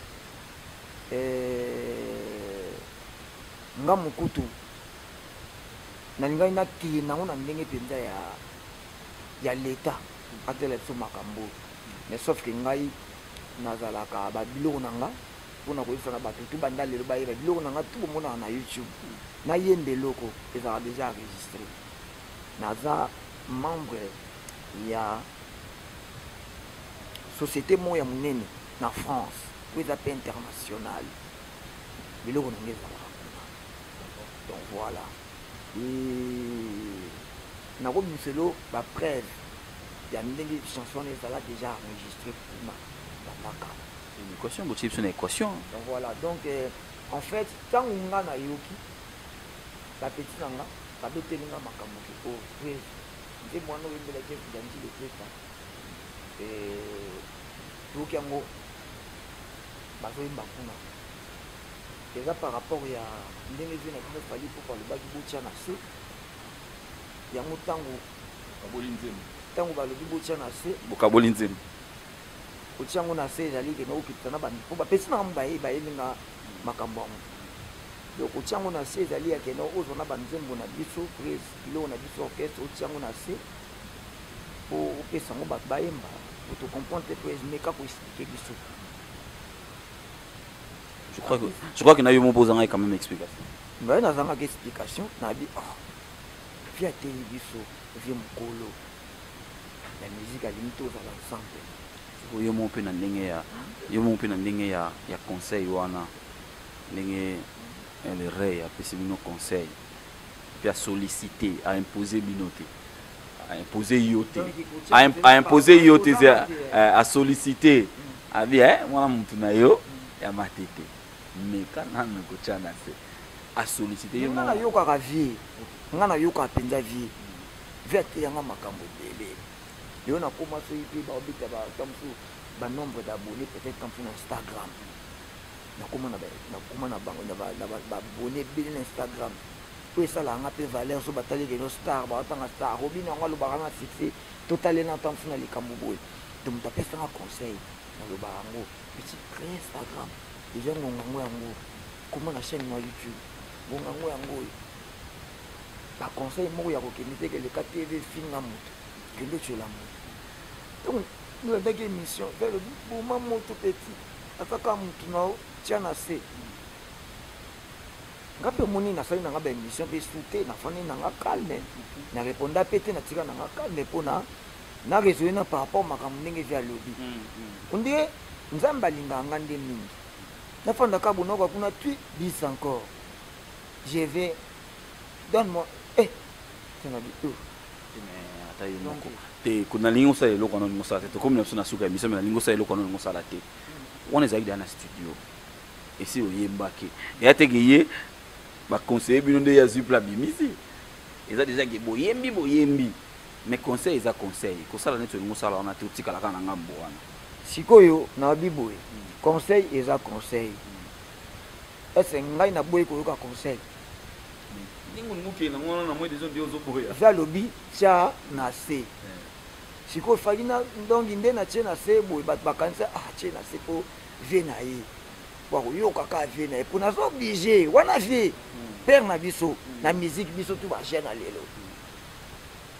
nga mokutu nalingaki nakende nango na ndenge mpenza ya leta atela biso makambo oyo, mais sauf ke ngai nazalaka babiloko na nga mpona koyebisa na bato tu banda lelo bayeba biloko na nga tu bomonaka na YouTube. Nayemba eloko ezalaka déjà enregistré. Naza membre ya société moko ya monene na France oyo eza mpe international. Biloko na nga ezalaka kuna. Donc voilà, nakobimiselo bapreuve ya ndenge chanson wana ezala déjà enregistré kuna banda kala. Une équation, botie biso na équation. Donc voilà, donc en fait, ntango nga nayoki bapeti na nga babeteli nga makambo ke o prese nzembo wana oyembela Jeff Janji Lepeta, toyoki yango bazoyemba kuna, eza par rapport ya ndenge vie na bino Fally mpo balobaki botya na se yango. Ntango Kaboli nzembo. Ntango balobi botya na se, Bokaboli nzembo. Kotia yango na se ezali kende okitisa na bandi mpo bapesi nanga bayebi nga makambo yango. Donc kotia yango na se ezali ya kende ozwa na banzembo na biso prise, biloko na biso orchestre, otia yango na se mpo opesa yango bato bayemba po tocomprendre te. Po meka koexpliquer biso. Je crois que na yo moko ozangaki quand même explication. Ngai nazangaki explication. Nabi, oh, vie ateyi biso, vie mokolo ya musique alingi tozala ensemble. Yo moko mpe na ndenge ya yo moko mpe na ndenge ya conseil wana, ndenge le rey apesi bino conseil mpe asollicité, aimpose bino te, aimpose yo te, aimpose yo te, asollicité abi mwana mutu na yo ya matete, meka nanu kotya na se, asollicité yo. Nga nayokaka vie, nga nayokaka mpenza vie. Vie ateyanga makambo ebele. Lelo nakóma soki mpe baobeta ta mosusu banombre d'abonné, peut-être ta mosusu na Instagram nakóma na bango baabonné ebele na Instagram, oyo esalaka nga mpe valeur. So batali keno star, baotanga star Robino yango alobaka na succès, totalela ta mosusu na likambo boye. To moto apesanga conseil, nalobaka yango: petit, crée Instagram déjà, ngonga yango yango, koma na chaîne na YouTube, ngonga yango yango. Oyo baconseil moko ya kokende te, keleka TV, finga moto, kende otyola moto. Donc nolandaki émission, velobi boma moto, petit, azaka motu na tia na se. Nga mpe omoni nasali nanga baémission mpe su te, nafandi nanga calme, na réponda mpe te, natika nanga calme mpona na raisonne na par rapport makambo ndenge vi alobi. Ondire Nzambe alingaka nga nde mingi. Nafandaka bonoka kuna, tu bis encore, je vais, donne-moi, eh, tenabi oh. Ata ye moko te, nalingi osala eloko wana, olingi osala te. Tokomi na biso na suka ya émission, mais nalingi osala eloko wana, olingi osala te. Wana ezalaki deya na studio, esi oyembaki eya teke ye baconseiller bino nde ye azwi pla bimisi. Eza déjà ke boyembi, boyembi, mais conseil eza conseil. Kosala neti olingi osala wana te, otikala kaka na ngambo wana. Sikoyo nayebi boye, conseil eza conseil. Ese ngai naboyi koyoka conseil? Ndenge olingi okende nango wana na moi deja nde ozoboya. Eza alobi tia na se. Sikoyo faki na ndongi nde natie na se boye, bato bakanisa: ah, tie na se mpo vie na ye, po akoyoka kaka vie na ye, mpo naza obligé wana vie père na biso na musique. Biso tu bajeune na lelo,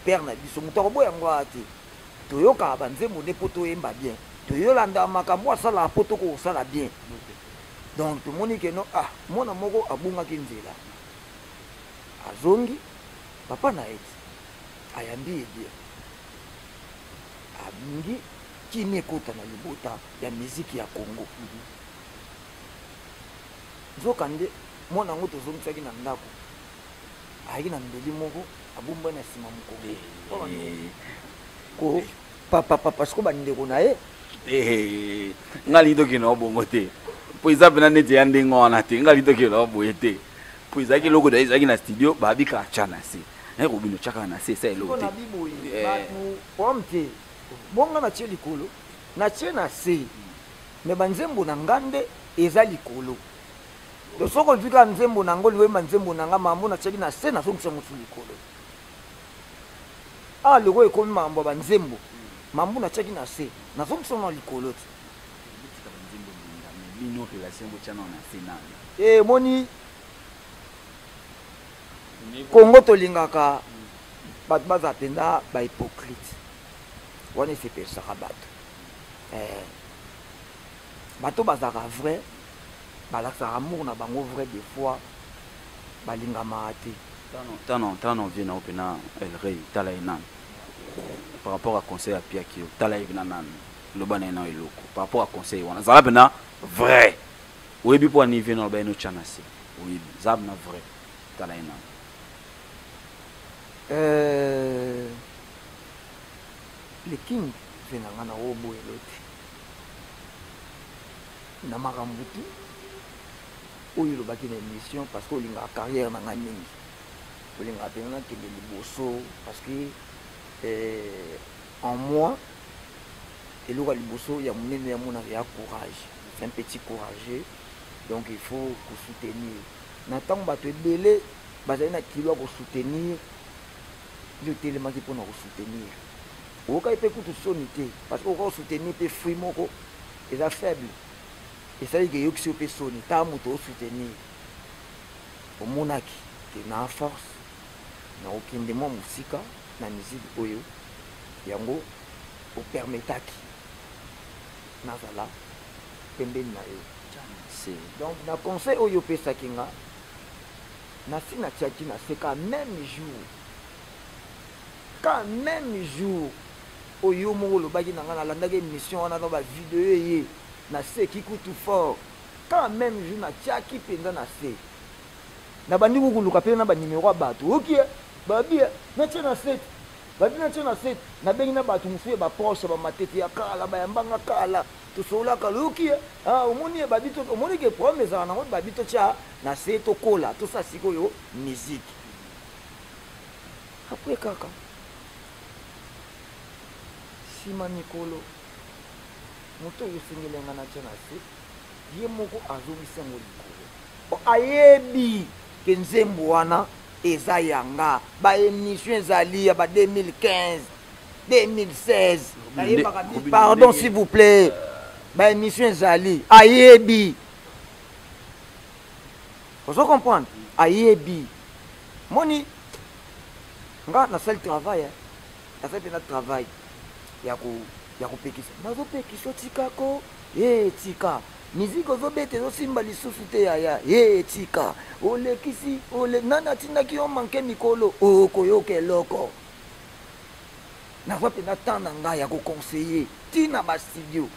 père na biso, moto akoboya yango aya te. Toyokaka banzembo nde mpo toyemba bien, toyolandaka makambo asalaka mpo tokosala bien. Donc tomoni ke no, ah, mwana moko abungaki nzela, azongi, papa na ye ti ayambi ye bien, abungi kini, ekota na libota ya miziki ya Congo. Nzoka nde mwana yango tozongisaki na ndako, ayaki na mbeli moko abombani na nsima mokongo ko papapapa. Siko bandeko na ye. Nga lingi tokende wa bongo te, mpo eza mpena neti ya ndenge wana te. Nga lingi tokende wa boye te, mpo ezalaki eloko da ezalaki na studio, babikaka tya na se naye kobino, tyakaka na se, esa eloko te. Nabi boye, bato problème te, bonga natie likolo, natie na se, me banzembo na nga nde eza likolo. To soki ozwi kaka nzembo na ngo, liwemba nzembo na nga, mambo natiaki na se, nazongisa mosu likolo. Awa loko ekomi makambo ya banzembo, mambo natiaki na se, nazongisa na likolo te. Bino relation botyana na se nani? Emoni Kongo, tolingaka bato bazala mpenza bahypocrite. Wana esepesaka bato. Bato bazalaka vrai, balakisaka amour na bango vrai, des fois balingamaka te. Tano tano, vie na yo mpena El Rey, tala ye nanu par rapport à conseil apiaki yo. Tala ye mpena nanu, loba na ye na eloko par rapport à conseil wana. Zala mpena vrai, oyebi mpo ani vie na loba ye notya na se, oyebi, zala mpena vrai, tala ye nanu. Le King, ve na nga, na oboyelo te na makambo tu oyo olobaki na émission, parce que olingaka carrière na ngai mingi, olingaka mpenza nakende liboso, parce que en moi, eloko ya liboso ya monene ya monaka ya courage. C'est un petit courageux, donc il faut kosoutenir na ntango bato ebele bazali na kilo ya kosoutenir. Yo otelemaki mpona kosoutenir, okokaki mpe kutu soni te, parce que okoka kosoutenir mpe fruit moko eza faible, esali ke eyokisi yo mpe soni. Ta moto osoutenir, omonaki ke na force na okende mwa mosika na musique oyo, yango opermetaki nazala pembeni na yo. Donc na conseil oyo opesaki nga, nasi natiaki na se ka même jour, ka même jour oyo moko olobaki na nga, nalandaki émission wana na bavideo eye, naseki kutu fort. Ka même jour natiaki mpenza na se, nabandi kukuluka mpe na banimero ya bato oki babi natie na se, babi natie na se. Nabengi na bato mosusu ya baproche, bamatete ya kala, bayambanga kala, tosololaka, oyoki, omoni ye, babi omoni ke problème ezala nango, babi totya na se, tokola, tosala sikoyo musique. Après kaka Nsima mikolo, moto oyo esengeli nga natya na se, ye moko azongisi yango likolo. Po ayebi ke nzembo wana eza ya nga. Ba emission ezali ya ba 2015, 2016. Nayebaka bi, pardon s'il vous plaît. Ba emission ezali, ayebi. Ozo comprendre? Ayebi. Moni nga nasali travail hein. Nasali mpenza travail ya ko ya kopekisa. Nazopekisa otika ko ee tika miziki ozobeta ezosimba lisusu te yaya ee tika olekisi ole nani atindaki yo manke mikolo okoyoka eloko. Nazwa mpenza temps na ngai ya koconseiller ntina ba studio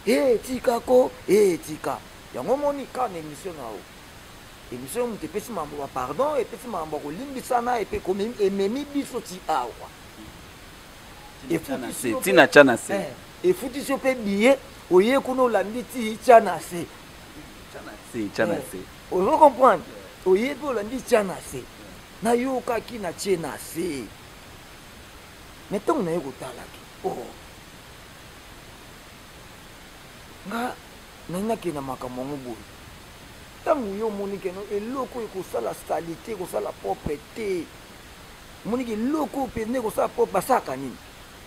ee tika ko ee tika yango omoni kaka na émission na yo émission yo moto epesi mambo ba pardon epesi mambo ya kolimbisana epe ememi biso ti awa. Tina tya na se efutisi yo mpe billet oye kuna olandi ti tya na se tya na se ozo comprendre oye mpe olandi tya na se nayokaki na tie na se mais ntango naye kotalaki oh nga naye nakende na makambo yango boye ntango yo omoni keno eloko ekosala salite ekosala propre te omoni ke eloko oyo mpenza ekosala propre basalaka nini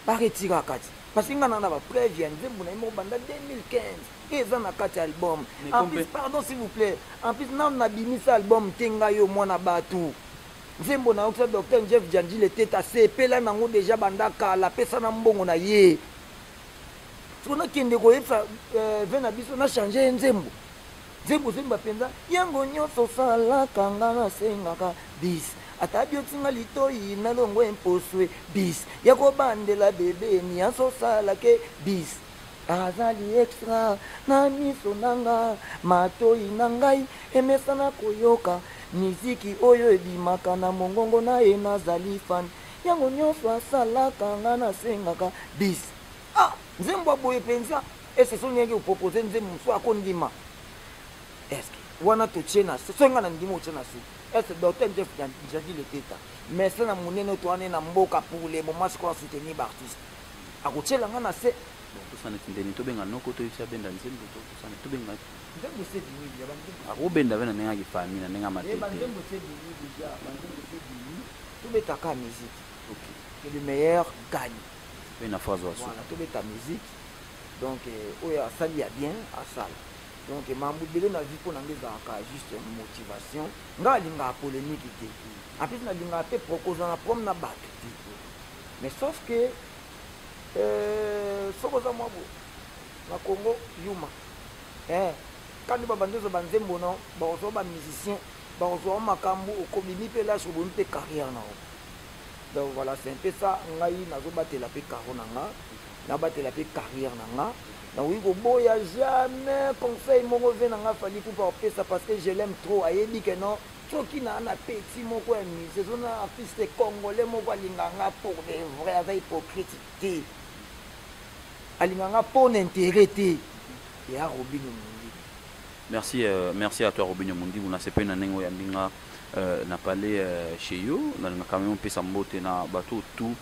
baretiraka ti parce que nga na na bapreuve ya nzembo na ye moko banda 2015 eza na kati ya album. En plus pardon s'il vous plaît, en plus nanu nabimisa album te ngai oyo mwana bato nzembo nayokisa docteur Jeff Janjile Teta asepela nango deja banda kala apesa na mbongo na ye siko nakende koyebisa ve na biso na change ye nzembo nzembo zemba mpenza yango nyonso osalaka nga nasengaka bis ata biotinga litoi nalongwe mposwe bis ya kobandela bebe nianso osalake bis azali extra na miso na nga matoi na ngai emesana koyoka miziki oyo ebimaka na mongongo na ye nazali fan yango nyonso asalaka nga nasengaka bis ah nzembo ya boye mpenza ese soki nayaki kopropose nzembo mosusu akondima eske wana totie na se soki nga na ndima otie na se ese docteur Jeff Jadi Leteta médecin na monene to wana na mboka pour le moment sikoyo asoutenir baartiste akotiela nga na se. Bon tosana neti ndeni tobenga noko toyebisi abenda nzembo to tosana tobenga nzembo se bimi ya banzembo akobenda pe na ndenge ya kifamille na ndenge ya matete banzembo se bimi déjà banzembo se bimi tobetaka musique ok que le meilleur gagne pe na phrase waso voilà tobeta musique donc oyo asali ya bien asala donc mambo ebele na vie mpo na ngai ezalaka juste motivation ngai alingaka polémique te en plus nalingaka mpe kozala na problème na bato te mais sauf que soki oza mwa boye na Congo yuma kandi babandi ozwa banzembo na bakozwa bamusicien bakozwa makambo okobimi mpe lâche obomi mpe carrière na yo. Donc voilà, c'est un peu ça. Ngai nazobatela mpe caro na nga, nabatela mpe carrière na nga. Nakoki koboya jamais conseil moko ve na nga Fally Ipupa opesa parce que je l'aime trop. Ayebi ke non soki na na petit moko ya musée so na artiste congolais moko alingaka nga pour de vrai, aza hypocrite te, alingaka nga pour na intérêt te ya Robinho Mundibu. Merci, merci à toi Robinho Mundibu. Na sepeli na ndenge oyambi nga na palais chez yo. Nalingaka même opesa mbote na bato tout.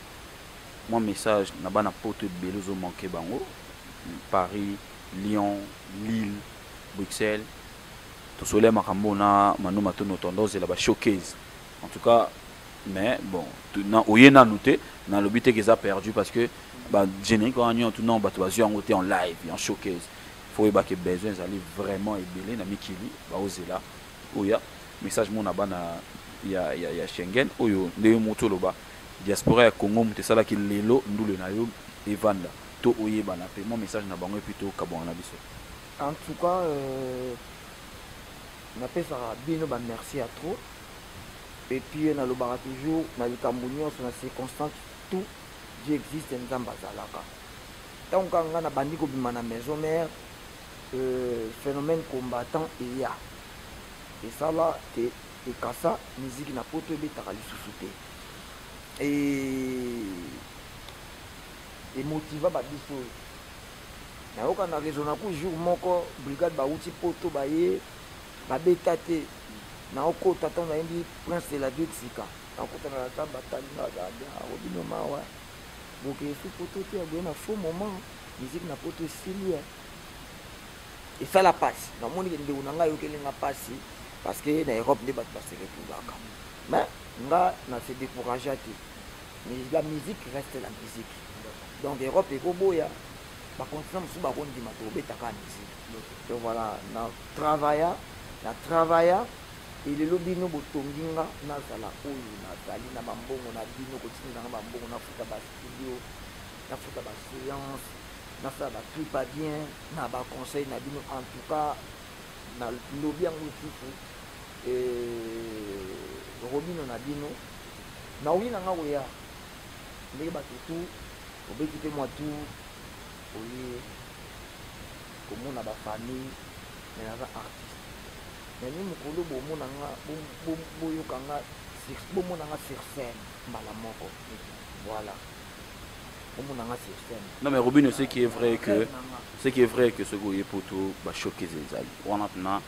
Moi message na bana poto ebele ozo manquer bango. Paris, Lyon, Lille, Bruxelles. Tosole makambo na Manu Matono tendance la ba showcase. En tout cas, mais bon, na oye na noté, na lobi te que ça perdu parce que ba générique en tout non bato bazu yango te en live, en showcase. Faut yeba que besoin ezali vraiment ebele na mikili ba ozela oya message mona bana ya Schengen oyo nde moto loba diaspora ya Congo moto esalaki lelo ndule na yo evanda to oyeba na pe mon message na bango et puis to kabwana na biso. En tout cas napesaka bino ba merci à trop et puis nalobaka toujours na likambo nyonso na circonstance tout Dieu existe Nzambe azalaka. Ntango kaka nga nabandi kobima na maison mère phénomène combattant eya esala te ekasa musique na poto ebetaka lisusu te et emotiva ba biso nayoka na raisonna ku jour moko brigade bauti poto baye babeta te naokota ntango nayembi prince de la ville sika nakota na nzambe atalinga aza bien Robinho mawa. Bokeye su poto te, ya boye na faux moment, musique na poto esili ya esala mpasi. Namoni ke ndeko na ngai ayokeli nga mpasi, parce que na Europe nde bato base retrouvaka, mais nga na se découragea te. Mais la musique reste la musique. Donc Europe ekoboya, bacontinent mosusu bakondima, tobetaka musique. Donc voilà, na travailla, na travailla, elelo bino botongi nga nazala oyo nazali na bambongo na bino, kotinda nga bambongo, nafuta bastudio, nafuta baséance, nasala baclip ya bien na baconseil na bino. En tout cas, nalobi yango lisusu, Robino na bino, naoyi na nga koya ndenge bato tu obeti mpe mwa tour, oye komona bafamille, mais naza artiste. Mais ni mokolo bomona nga, boyoka nga, bomona nga sur scène mbala moko, voilà, bomona nga sur scène. Non mais Robino, ce qui est vrai que soki oye poto, bashowcase ezali wana mpena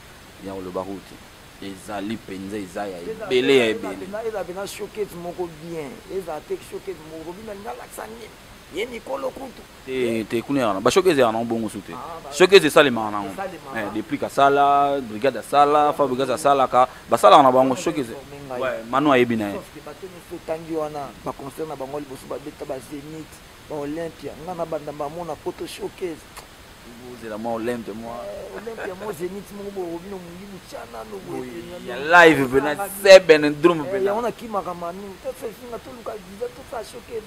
ya koloba route ezali mpenza, eza ya ebele, ya ebele. Eza mpena showcase moko bien, eza te showcase moko Robino alingi alakisa nini ye mikolo kutu. Te te, kuna yaka bashowcase yaka nango bongo su te. Showcase esalemaka nango depuis kasala brigade, asala fa brigade, asalaka, basalaka na bango showcase. Manu ayebi na ye. Bato nyonso otangi wana, baconcert na bango liboso babeta bazénith, baolympia, nga na banda bamona poto showcase. Ozela mwa Olympia, mwa Olympia, mwa Zénith moko boye, Robino Mondibu tia nano. Ya live mpena seben drum mpena. Yango nakimaka Manu, tosesinga, toluka visa, tosala showcase,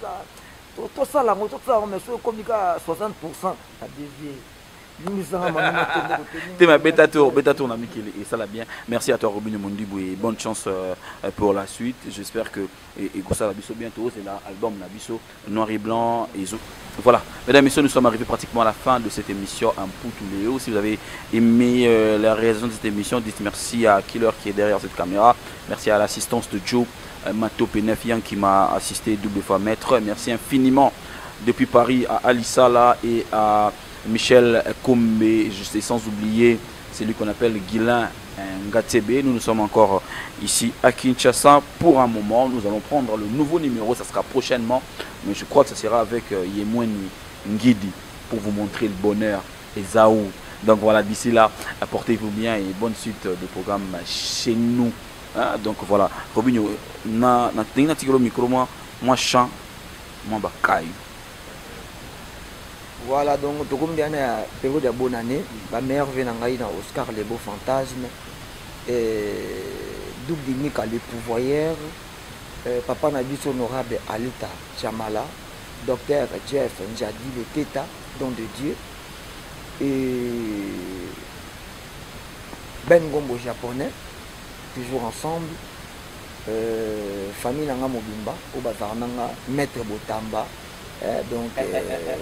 tosala yango, tosala yango, mais soki ekomi ka 60 % na dévier. Te ma beta tour, beta tour na mikili et ça la bien. Merci à toi, Robin Mondibu, et bonne chance pour la suite. J'espère que et ça biso bientôt, c'est l'album na biso noir et blanc et voilà. Mesdames, messieurs, nous sommes arrivés pratiquement à la fin de cette émission Un Léo. Si vous avez aimé la réalisation de cette émission, dites merci à Killer qui est derrière cette caméra. Merci à l'assistance de Joe Mato Penefian qui m'a assisté double fois maître. Merci infiniment depuis Paris à Alissa et à Michel Kombe, je sais, sans oublier celui qu'on appelle Guilain Ngatebe. Nous, nous sommes encore ici à Kinshasa pour un moment. Nous allons prendre le nouveau numéro, ça sera prochainement, mais je crois que ça sera avec Yemweni Ngidi pour vous montrer le bonheur et Zaou. Donc voilà, d'ici là, portez-vous bien et bonne suite de programme chez nous. Hein? Donc voilà, Robinho, na na na micro moi, moi chant, moi bakaï. Voilà, donc tokomi bien na période ya bonne année, bameilleurs vœux na ngai na Oscar le Beau Fantasme, Double Dinika le Pouvoyeur, papa na biso honorable Alita Chamala, docteur Jeff Njadi le Teta, don de Dieu, et Ben Gombo japonais, toujours ensemble, famille nanga mobimba oyo bazalaka nanga, maître Botamba. Eh, donc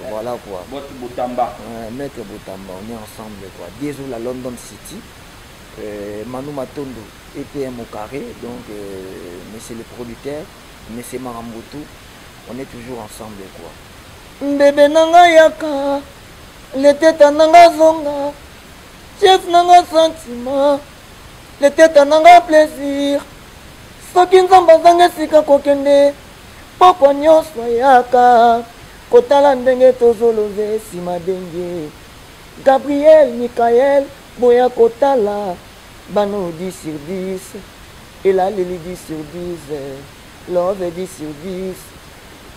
voilà quoi. Botamba. Maître Botamba, on est ensemble quoi. Désolé la London City. Manu Matondo, EPM au carré, donc monsieur le producteur, monsieur Marambutu, on est toujours ensemble quoi. Bébé nanga yaka, leteta nanga zonga, chef nanga sentiment, leteta nanga plaisir. Soki Nzambe azanga esika kokende, poko nyonso ayaka kotala ndenge tozoloze nsima denge. Gabriel, Mikael, boya kotala bano 10 sur 10, elaleli 10 sur 10, love 10 sur 10,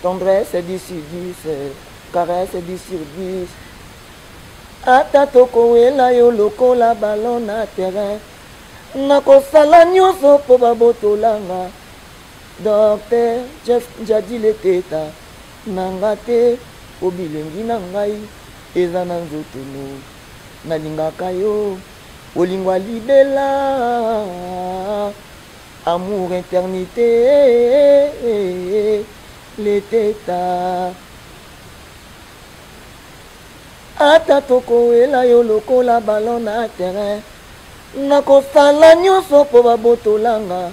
tendresse 10 sur 10, caresse 10 sur 10. Ata tokowela yo lokola ballon na terrain, nakosala nyonso mpo babotolanga docteur Jeff Njadi Leteta nanga te, po bilengi na ngai eza na nzoto no. Nalingaka yo olingwa libela, amour éternité, Leteta. Ata tokowela yo lokola ballon na terrain, nakosala nyonso mpo babotolanga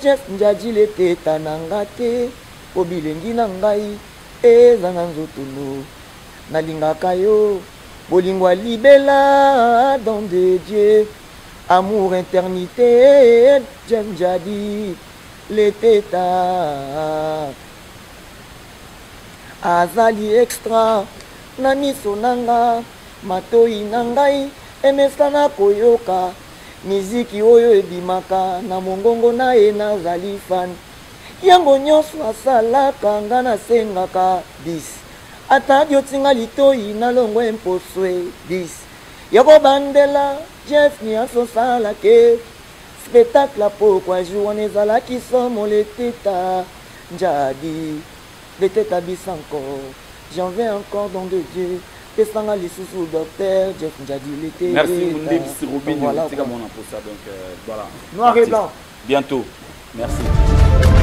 Jeff Njadi Leteta na nga te, po bilengi na ngai eza na nzoto no. Nalingaka yo bolingo ya libela, don de Dieu, amour éternité, Jeff Njadi Leteta. Azali extra na miso na nga, matoyi na ngai emesana koyoka miziki oyo ebimaka na mongongo na ye. Nazali fan yango nyonso asalaka, nga nasengaka bis ata biotinga litoi nalongwe mposwe bis ya kobandela. Jeff nyonso osalake spectacle pokwa jour wana ezalaki somo. Leteta Njadi, leteta bis encore, j'en veux encore, don de Dieu, pesanga lisusu docteur Jeff Njadi leteta. Merci Mundebisi Robin. Voilà, tika mona pour ça, donc voilà. Noir et blanc. Bientôt, merci.